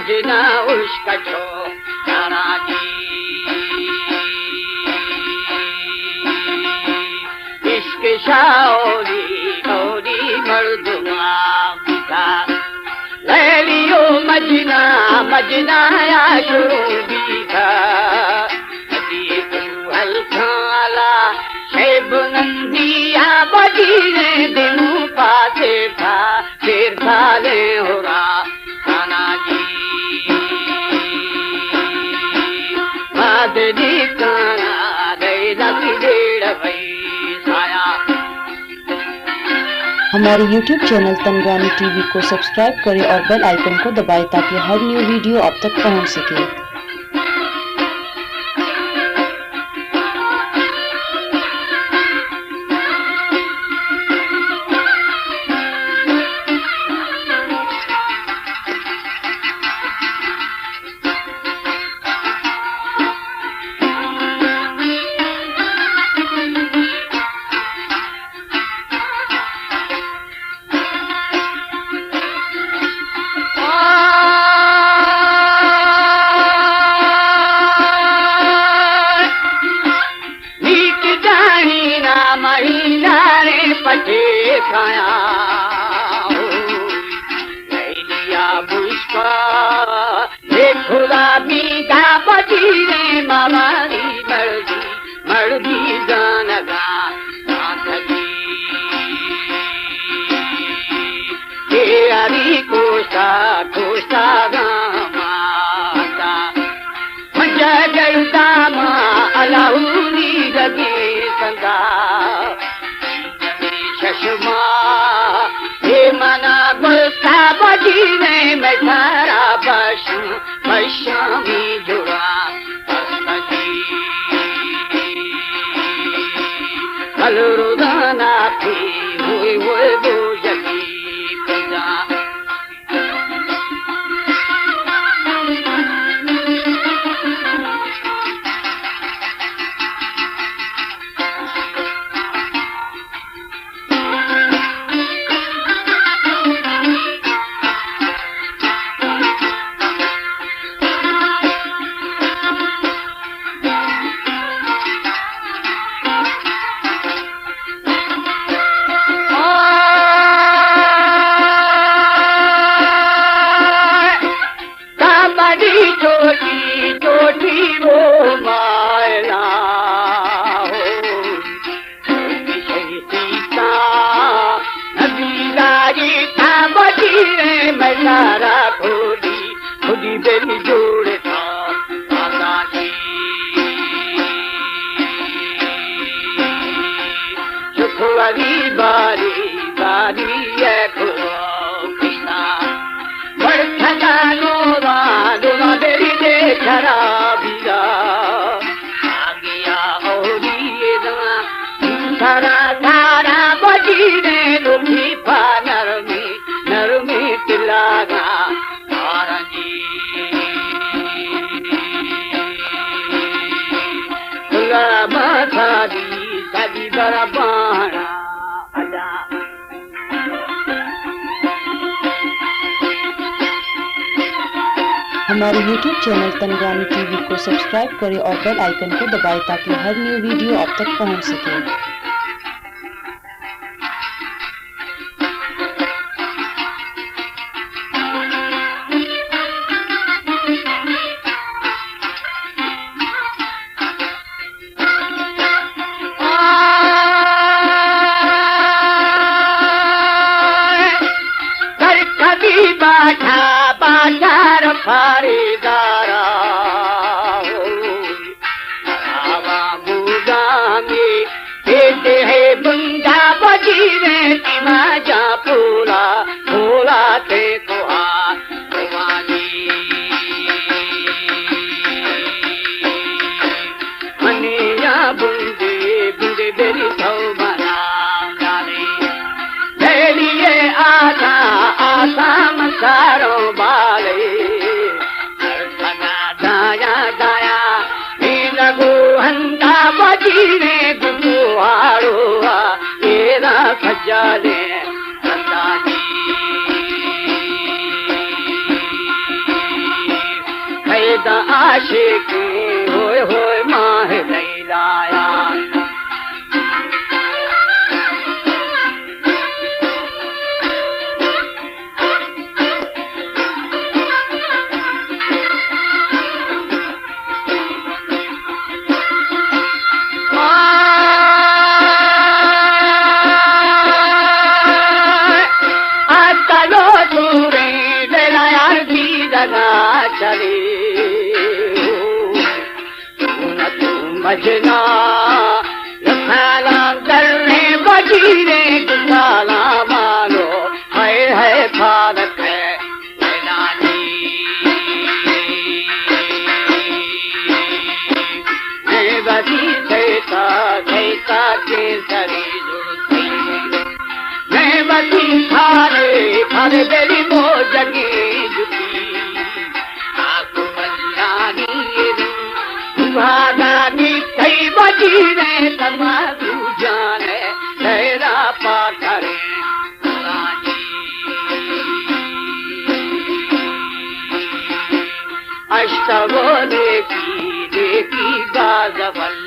جنا اشکچو تاراجی، عشق شاوری اوری مردم بیتا، لیلی و مجنا، مجنا یا شروع بیتا، ندی تو ہلکالا شیب نندی یا بجینے دنو پاسے تھا، پھر سالے ہو را تھانا جی، بادلی کانا دے لگی ڈیڑھ بھائی سایا۔ ہمارے یوٹیوب چینل تنگوانی ٹی وی کو سبسکرائب کریں اور بیل آئیکن کو دبائیں تاکہ ہر نیو ویڈیو آپ تک پہنچ سکے۔ نیک جانی نا مہینہ نے پٹے کھایا ہو، لیا بشکا اے خدا بیگا بجینے مامانی مردی، مردی زانگا ساتگی۔ اے ہری کوشتا، کوشتا گاماتا۔ مجا گرداما الہونی رگے سنگا۔ ششما، اے منا گلتا بجینے میں سارا بشم۔ پشامی جوڑا پستی۔ کل روزانا پی ہوئی ہوئی بوجتی کجا۔ کمری چوٹی، چوٹی وہ مائلا ہو۔ شہیدی تا نبی داری تا بجینے میں سارا کھولی، خودی دل جوڑ تا آزادی۔ شکواری باری باری ہے کھو کشتا۔ بڑکھتا نورا، نورا دری دے خرابی دا۔ آگیا اوری دا، سارا سارا بجینے لوکی پا نرمی، نرمی تلاگا تارنگی۔ غلام سادی، سادی برابانا ادا۔ ہمارے یوٹیوب چینل تنگوانی ٹی وی کو سبسکرائب کریں اور بیل آئیکن کو دبائیں تاکہ ہر نیو ویڈیو آپ تک پہنچ سکے۔ در کبھی باٹھا باٹار پھاری دارا ہو۔ آوا بوزامی پیتے ہے بندا بجینے تیما جا پولا، پولا تے کوہا۔ منی یا بندے، بندے بری تو بنا جانے۔ بیلیے آتا، آتا مساروں بالے۔ سنا دایا، دایا، اے لگو ہندا بجینے گدو آڑو، اے را سجالے۔ عاشقیں ہوئے ہوئے ماہ لیلایا۔ آتلو دوریں دل یار دیدگا چلی۔ تو نہ تو مجنا، رسالان دریں وزیریں گسالان مانو، ہائے ہائے پالک ہے۔ میں وتی سیتا، سیتا کے سری جڑتی۔ میں وتی تھارے، تھارے دلی موجگی جتی۔ آکو مجانی، بھاگانی کئی بجی نے تمازو جانے، تیرا پاکرے۔ اشتونے کی دیکی باز بل